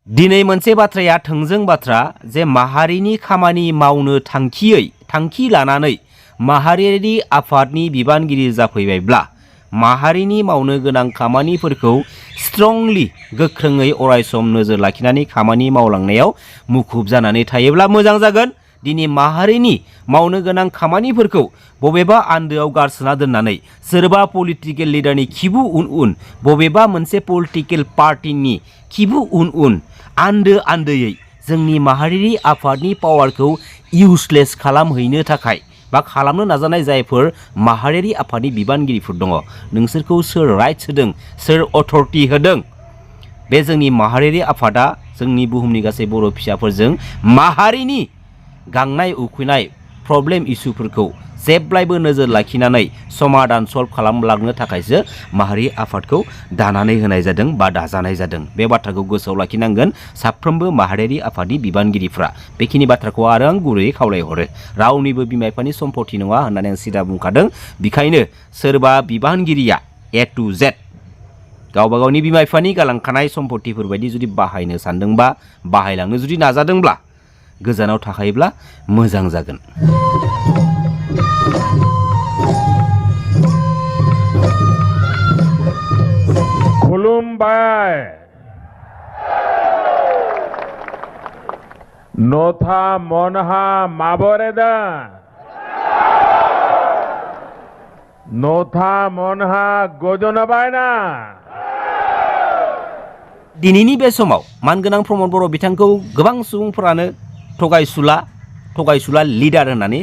दिनै मोनसे बाथ्राया थोंजों बाथ्रा जे माहारिनि खामानि मावनो थांखि लानानै माहारियारि आफादनि बिबानगिरि जाफैबायब्ला माहारिनि मावनो गोनां खामानिफोरखौ स्ट्रंलि गोख्रोङै अरायसम नोजोर लाखिनानै खामानि मावलांनायाव मुखुब जानानै थायोब्ला मोजां जागोन। दिनै माहारिनि मावनो गोनां खामानिफोरखौ बबेबा आन्दोआव गारसोना दोननानै सोरबा पलिटिकेल लिडारनि खिबु उन बबेबा मोनसे पलिटिकेल पार्टिनि खिबु उन आन्दोयै जोंनि माहारियारि आफादनि पावारखौ इउजलेस खालामहैनो थाखाय बा खालामनो नाजानाय जायफोर माहारियारि आफादनि बिबानगिरिफोर दङ, नोंसोरखौ सोर राइट्स होदों, सोर अथरिटि होदों? बे जोंनि माहारियारि आफादा जोंनि बुहुमनि गासै बर' फिसाफोरजों माहारिनि गांनाय उखैनाय प्रब्लेम इसुफोरखौ जेब्लायबो नोजोर लाखिनानै समाधान सल्भ खालामलांनो थाखायसो माहारि आफादखौ दानानै होनाय जादों बा दाजानाय जादों। बे बाथ्राखौ गोसोआव लाखिनांगोन साफ्रोमबो माहारियारि आफादनि बिबानगिरिफ्रा। बेखिनि बाथ्राखौ आरो आं गुरैयै खावलायहरो। रावनिबो बिमा बिफानि सम्पति नङा होननानै आं सिदा बुंखादों। बेखायनो सोरबा बिबानगिरिया A to Z गावबा गावनि बिमा बिफानि गालांखानाय सम्पतिफोर बायदि जुदि बाहायनो सानदोंबा, बाहायलांनो जुदि नाजादोंब्ला गोजानाव थाखायोब्ला मोजां जागोन। खुलुमबाय। नोथा मनहा माबोरेदा नोथा मनहा गोजोनबायना। दिनैनि बे समाव मानगोनां प्रमद बर' बिथांखौ गोबां सुबुंफोरानो थगायसुला लिडार होननानै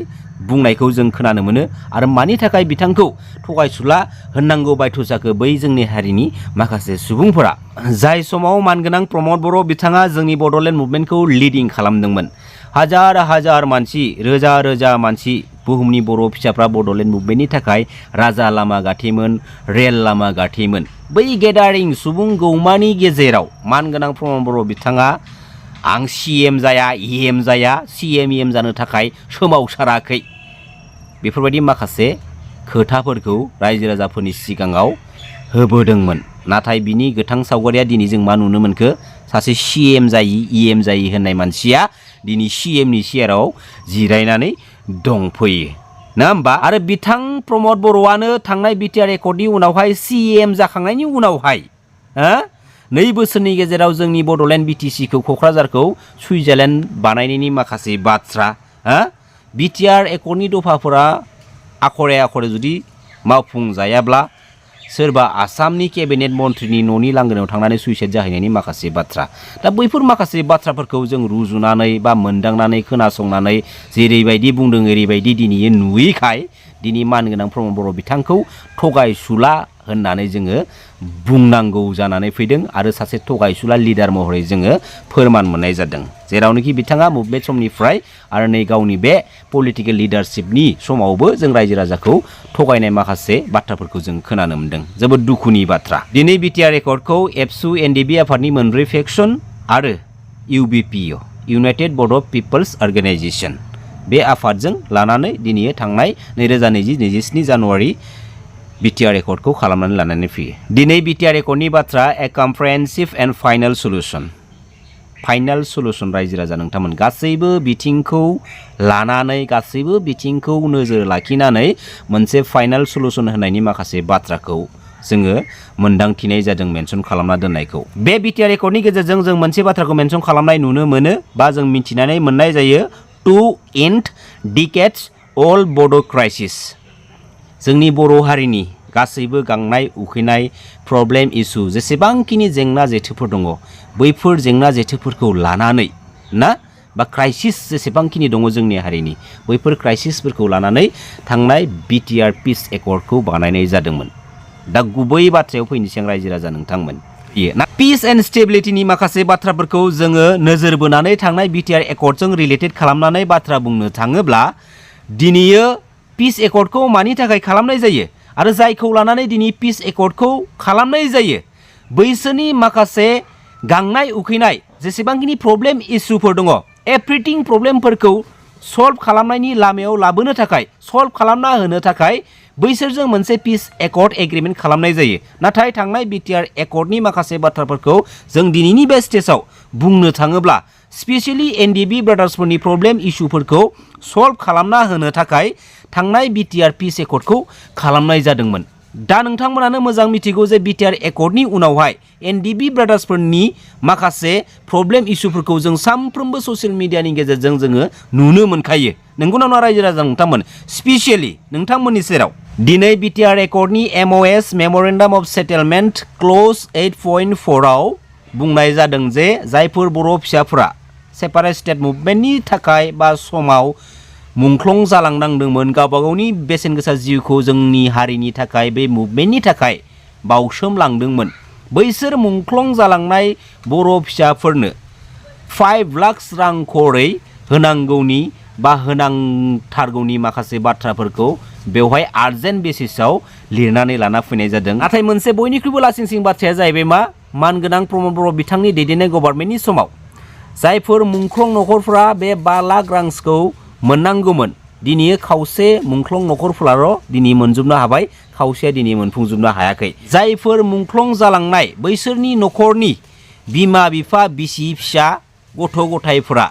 बुंनायखौ जों खोनानो मोनो। आरो मानि थाखाय बिथांखौ थगायसुला होननांगौ बायथ' जाखो बै जोंनि हारिनि माखासे सुबुंफोरा? जाय समाव मानगोनां प्रमद बर' बिथाङा जोंनि बड'लेण्ड मुभमेन्टखौ लिडिं खालामदोंमोन, हाजार मानसि, रोजा मानसि बुहुमनि बर' फिसाफ्रा बड'लेण्ड मुभमेन्टनि थाखाय राजा लामा गाथेयोमोन, रेल लामा गाथेयोमोन। बै गेदारिं सुबुं गौमानि गेजेराव मानगोनां प्रमद बर' बिथाङा आं CM जाया, EM जाया, CM EM जानो थाखाय सोमावसाराखै। बेफोरबायदि माखासे खोथाफोरखौ रायजो राजाफोरनि सिगाङाव होबोदोंमोन। नाथाय बिनि गोथां सावगारिया दिनै जों मा नुनो मोनखो? सासे CM जायि, EM जायि होननाय मानसिया दिनै CMनि चेयाराव जिरायनानै दंफैयो, नङा होमबा? आरो बिथां प्रमद बर'आनो थांनाय BTR एकर्डनि उनावहाय CM जाखांनायनि उनावहाय 2 बोसोरनि गेजेराव जोंनि बड'लेण्ड BTCखौ, क'क्राझारखौ सुइजारलेण्ड बानायनायनि माखासे बाथ्रा, BTR एकर्डनि दफाफोरा आखरे जुदि मावफुंजायाब्ला सोरबा आसामनि केबिनेट मन्थ्रिनि न'नि लांगोनायाव थांनानै सुइसाइड जाहैनायनि माखासे बाथ्रा। दा बैफोर माखासे बाथ्राफोरखौ जों रुजुनानै बा मोनदांनानै खोनासंनानै जेरैबायदि बुंदों ओरैबायदि दिनै नुयैखाय दिनै मानगोनां प्रमद बर' बिथांखौ थगायसुला होननानै जोङो बुंनांगौ जानानै फैदों आरो सासे थगायसुला लिडार महरै जोङो फोरमान मोननाय जादों। जेरावनोखि बिथाङा मुभमेन्ट समनिफ्राय आरो नै गावनि बे पलिटिकेल लिडारशिपनि समावबो जों रायजो राजाखौ थगायनाय माखासे बाथ्राफोरखौ जों खोनानो मोनदों। जोबोद दुखुनि बाथ्रा। दिनै BTR एकर्डखौ एबसु NDB आफादनि मोनब्रै फेक्सन आरो UBPO इउनाइटेड बड' पिपल्स अर्गेनाइजेसन बे आफादजों लानानै दिनै थांनाय 2020-27 जानुवारि BTR एकर्डखौ खालामनानै लानानै फैयो। दिनै BTR एकर्डनि बाथ्रा a comprehensive and final solution. Final solution रायजो राजा नोंथांमोन गासैबो बिथिंखौ लानानै, गासैबो बिथिंखौ नोजोर लाखिनानै मोनसे फाइनाल सलुसन होनायनि माखासे बाथ्राखौ जोङो मोनदांथिनाय जादों, मेनसन खालामना दोननायखौ। बे BTR एकर्डनि गेजेरजों जों मोनसे बाथ्राखौ मेनसन खालामनाय नुनो मोनो बा जों मिथिनानै मोननाय जायो, टु एन्ड डिकेड्स अल बड' क्राइसिस। जोंनि बर' हारिनि गासैबो गांनाय उखैनाय प्रब्लेम इसु जेसेबांखिनि जेंना जेथोफोर दङ, बैफोर जेंना जेथोफोरखौ लानानै बा क्राइसिस जेसेबांखिनि दङ जोंनि हारिनि, बैफोर क्राइसिसफोरखौ लानानै थांनाय BTR पिस एकर्डखौ बानायनाय जादोंमोन। दा गुबै बाथ्रायाव फैनोसै आं रायजो राजा नोंथांमोन। पिस एन्ड स्टेबिलिटिनि माखासे बाथ्राफोरखौ जोङो नोजोर बोनानै थांनाय BTR एकर्डजों रिलेटेड खालामनानै बाथ्रा बुंनो थाङोब्ला दिनैयो पिस एकर्डखौ मानि थाखाय खालामनाय जायो आरो जायखौ लानानै दिनै पिस एकर्डखौ खालामनाय जायो बैसोरनि माखासे गांनाय उखैनाय जेसेबांखिनि प्रब्लेम इसुफोर दङ, एभ्रिथिं प्रब्लेमफोरखौ सल्भ खालामनायनि लामायाव लाबोनो थाखाय, सल्भ खालामना होनो थाखाय बैसोरजों मोनसे पिस एकर्ड एग्रिमेन्ट खालामनाय जायो। नाथाय थांनाय BTR एकर्डनि माखासे बाथ्राफोरखौ जों दिनैनि बे स्टेजाव बुंनो थाङोब्ला स्पेशली एनडिबि ब्रादार्सफोरनि प्रब्लेम इस्युफोरखौ सल्भ खालामना होनो थाखाय थांनाय बिटिआर पिस एकर्डखौ खालामनाय जादोंमोन। दा नोंथांमोनानो मोजां मिथिगौ जे बिटिआर एकर्डनि उनावहाय एनडिबि ब्रादार्सफोरनि माखासे प्रब्लेम इस्युफोरखौ जों सानफ्रोमबो ससियेल मिडियानि गेजेरजों जोङो नुनो मोनखायो। नंगौना नङा रायजो राजा नोंथांमोन? स्पेशली नोंथांमोननि सेराव दिनै बिटिआर एकर्डनि एमअएस मेमरेन्डाम अफ सेटेलमेन्ट क्लज 8.4 आव बुंनाय जादों जे जायफोर बर' फिसाफोरा सेपारेट स्टेट मुभमेन्टनि थाखाय बा समाव मुंख्लं जालांनांदोंमोन, गावबा गावनि बेसेन गोसा जिउखौ जोंनि हारिनि थाखाय बे मुभमेन्टनि थाखाय बावसोमलांदोंमोन, बैसोर मुंख्लं जालांनाय बर' फिसाफोरनो 5 लाख रां खरै होनांगौनि बा होनांथारगौनि माखासे बाथ्राफोरखौ बेवहाय आर्जेन्ट बेसिसाव लिरनानै लाना फैनाय जादों। नाथाय मोनसे बयनिख्रुइबो लासिंसिं बाथ्राया जाहैबाय मा, मानगोनां प्रमद बर' बिथांनि दैदेननाय गभर्नमेन्टनि समाव जायफोर मुंख्लं नखरफोरा बे 5 लाख रांखौ मोननांगौमोन, दिनै खावसे मुंख्लं नखरफोराल' दिनै मोनजोबनो हाबाय, खावसेया दिनै मोनफुंजोबनो हायाखै। जायफोर मुंख्लं जालांनाय बैसोरनि नखरनि बिमा बिफा बिसि फिसा गथ' गथायफोरा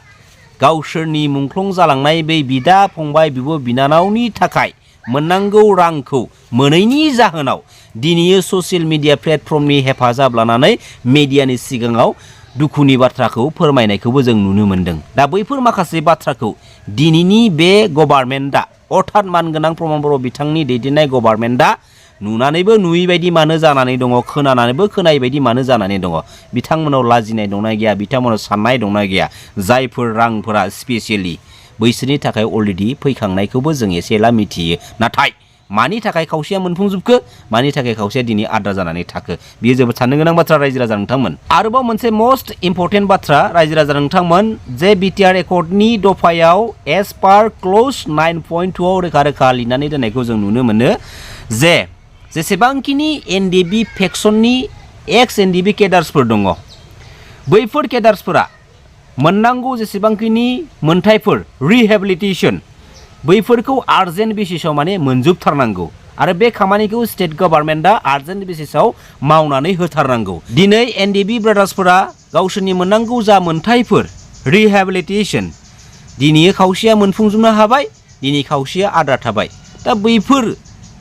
गावसोरनि मुंख्लं जालांनाय बै बिदा फंबाय बिब' बिनानावनि थाखाय मोननांगौ रांखौ मोनैनि जाहोनाव दिनै ससियेल मिडिया प्लेटफर्मनि हेफाजाब लानानै मेडियानि सिगाङाव दुखुनि बाथ्राखौ फोरमायनायखौबो जों नुनो मोन्दों। दा बैफोर माखासे बाथ्राखौ दिनैनि बे गभर्नमेन्टआ अर्थात मानगोनां प्रमद बर' बिथांनि दैदेननाय गभर्नमेन्टआ नुनानैबो नुयै बायदि मानो जानानै दङ, खोनानानैबो खोनायै बायदि मानो जानानै दङ? बिथांमोनाव लाजिनाय दंना गैया? बिथांमोनाव साननाय दंना गैया? जायफोर रांफोरा स्पेशली बैसोरनि थाखाय अलरेडि फैखांनायखौबो जों एसे एला मिथियो, नाथाय मानि थाखाय खावसेया मोनफुंजोबखो, मानि थाखाय खावसेया दिनै आद्रा जानानै थाखो, बेयो जोबोद साननो गोनां बाथ्रा रायजो राजा नोंथांमोन। आरोबाव मोनसे मस्ट इम्परटेन्ट बाथ्रा रायजो राजा नोंथांमोन, जे बिटिआर एकर्डनि दफायाव एज पार क्लज 9.2 आव रोखा रोखा लिरनानै दोननायखौ जों नुनो मोनो जे जेसेबांखिनि एनडिबि फेक्सननि एक्स एनडिबि केडार्सफोर दङ, बैफोर केडार्सफोरा मोननांगौ जेसेबांखिनि मोनथायफोर रिहेबिलिटेसन बैफोरखौ आर्जेन्ट बेसिसाव माने मोनजोबथारनांगौ आरो बे खामानिखौ स्टेट गभर्नमेन्टआ आर्जेन्ट बेसिसाव मावनानै होथारनांगौ। दिनै एनडिबि ब्रादार्सफोरा गावसोरनि मोननांगौ जा मोनथायफोर रिहेबिलिटेसन दिनै खावसेया मोनफुंजोबनो हाबाय, दिनै खावसेया आद्रा थाबाय। दा बैफोर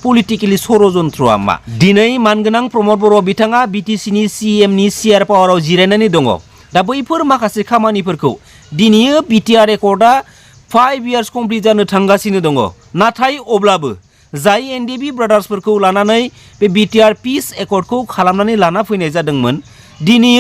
पलिटिकेलि षड़यन्त्रआ मा? दिनै मानगोनां प्रमद बर' बिथाङा बिटिसिनि सिएमनि सिआर पावाराव जिरायनानै दङ। दा बैफोर माखासे खामानिफोरखौ दिनै बिटिआर एकर्डआ 5 इयार्स कमप्लिट जानो थांगासिनो दङ, नाथाय अब्लाबो जाय एनडिबि ब्रादार्सफोरखौ लानानै बे बिटिआर पिस एकर्डखौ खालामनानै लाना फैनाय जादोंमोन, दिनै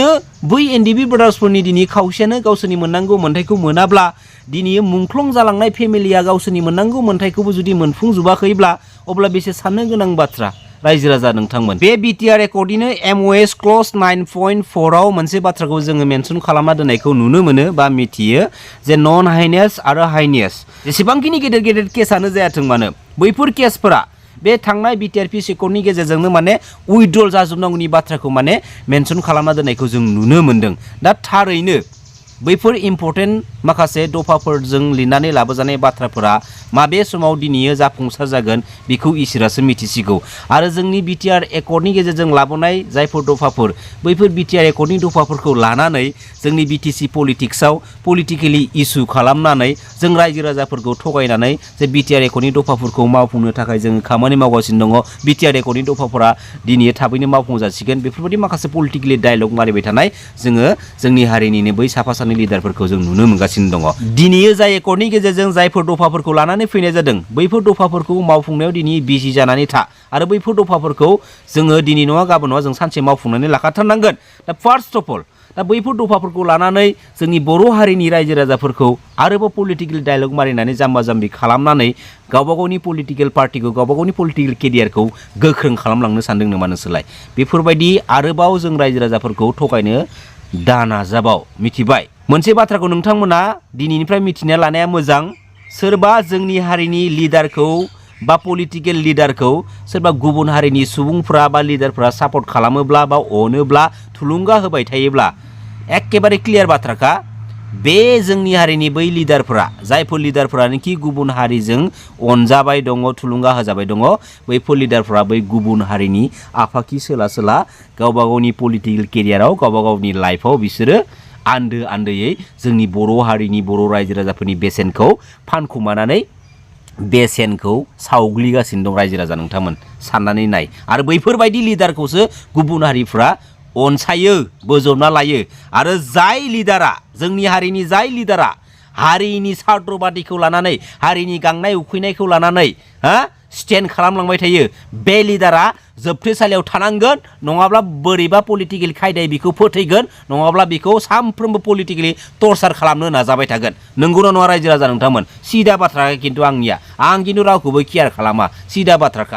बै एनडिबि ब्रादार्सफोरनि दिनै खावसेयानो गावसोरनि मोननांगौ मोनथायखौ मोनाब्ला, दिनै मुंख्लं जालांनाय फेमिलिया गावसोरनि मोननांगौ मोनथायखौबो जुदि मोनफुंजोबाखैब्ला, अब्ला बेसे साननो गोनां बाथ्रा रायजो राजा नोंथांमोन। बे बिटिआर एकर्डनिनो एमअएस क्लज 9.4 आव मोनसे बाथ्राखौ जोङो मेनसन खालामना दोननायखौ नुनो मोनो बा मिथियो जे नन हाइनेस आरो हाइनेस जेसेबांखिनि गेदेर गेदेर केसानो जायाथों मानो, बैफोर केसफोरा बे थांनाय बिटिआर पिस एकर्डनि गेजेरजोंनो माने उइथड्रल जाजोबनांगौनि बाथ्राखौ माने मेनसन खालामना दोननायखौ जों नुनो मोन्दों। दा थारैनो बैफोर इम्परटेन्ट माखासे दफाफोरजों लिरनानै लाबोजानाय बाथ्राफोरा माबे समाव दिनै जाफुंसार जागोन बेखौ इसोरासो मिथिसिगौ। आरो जोंनि बिटिआर एकर्डनि गेजेरजों लाबोनाय जायफोर दफाफोर, बैफोर बिटिआर एकर्डनि दफाफोरखौ लानानै जोंनि बिटिसि पलिटिक्सआव पलिटिकेलि इस्यु खालामनानै जों रायजो राजाफोरखौ थगायनानै जे बिटिआर एकर्डनि दफाफोरखौ मावफुंनो थाखाय जोङो खामानि मावगासिनो दङ, बिटिआर एकर्डनि दफाफोरा दिनै थाबैनो मावफुंजासिगोन, बेफोरबायदि माखासे पलिटिकेलि डायलग मारिबाय थानाय जोङो जोंनि हारिनिनो बै साफा सानै लिडारफोरखौ जों नुनो मोनगासिनो दङ। दिनै जाय एकर्डनि गेजेरजों जायफोर दफाफोरखौ लानानै फैनाय जादों, बैफोर दफाफोरखौ मावफुंनायाव दिनै बिजि जानानै था आरो बैफोर दफाफोरखौ जोङो दिनै नङा गाबोन नङा जों सानसे मावफुंनानै लाखाथारनांगोन। दा फार्स्ट अफ अल दा बैफोर दफाफोरखौ लानानै जोंनि बर' हारिनि रायजो राजाफोरखौ आरोबाव पलिटिकेल डायलग मारिनानै जाम्बा जाम्बि खालामनानै गावबा गावनि पलिटिकेल पार्टिखौ गावबा गावनि पलिटिकेल केरियारखौ गोख्रों खालामलांनो सानदों नामा नोंसोरलाय? बेफोरबायदि आरोबाव जों रायजो राजाफोरखौ थगायनो दा नाजाबाव, मिथिबाय? मोनसे बाथ्राखौ नोंथांमोना दिनैनिफ्राय मिथिना लानाया मोजां, सोरबा जोंनि हारिनि लिडारखौ बा पलिटिकेल लिडारखौ सोरबा गुबुन हारिनि सुबुंफ्रा बा लिडारफ्रा सापर्ट खालामोब्ला बा अनोब्ला थुलुंगा होबाय थायोब्ला एखेबारे क्लियार बाथ्राखा, बे जोंनि हारिनि बै लिडारफोरा जायफोर लिडारफोरानोखि गुबुन हारिजों अनजाबाय दङ, थुलुंगा होजाबाय दङ, बैफोर लिडारफोरा बै गुबुन हारिनि आफाखि सोला सोला गावबा गावनि पलिटिकेल केरियाराव गावबा गावनि लाइफआव बिसोरो आन्दोयै जोंनि बर' हारिनि बर' रायजो राजाफोरनि बेसेनखौ फानखुमानानै बेसेनखौ सावग्लिगासिनो दं रायजो राजा नोंथांमोन साननानै नाय आरो बैफोरबायदि लिडारखौसो गुबुन हारिफ्रा अनसायो बोजबना लायो आरो जाय लिडारा जोंनि हारिनि जाय लिडारा हारिनि सार्थबादिखौ लानानै हारिनि गांनाय उखैनायखौ लानानै स्टेन्ड खालामलांबाय थायो बे लिडारा जोबथेसालियाव थानांगोन नङाब्ला बोरैबा पलिटिकेल खायदायै बेखौ फोथैगोन नङाब्ला बेखौ सानफ्रोमबो पलिटिकेलि टर्चार खालामनो नाजाबाय थागोन नंगौना नङा रायजो राजा नोंथांमोन सिदा बाथ्रा खिन्थु आंनिया आं खिन्थु रावखौबो केयार खालामा सिदा बाथ्रा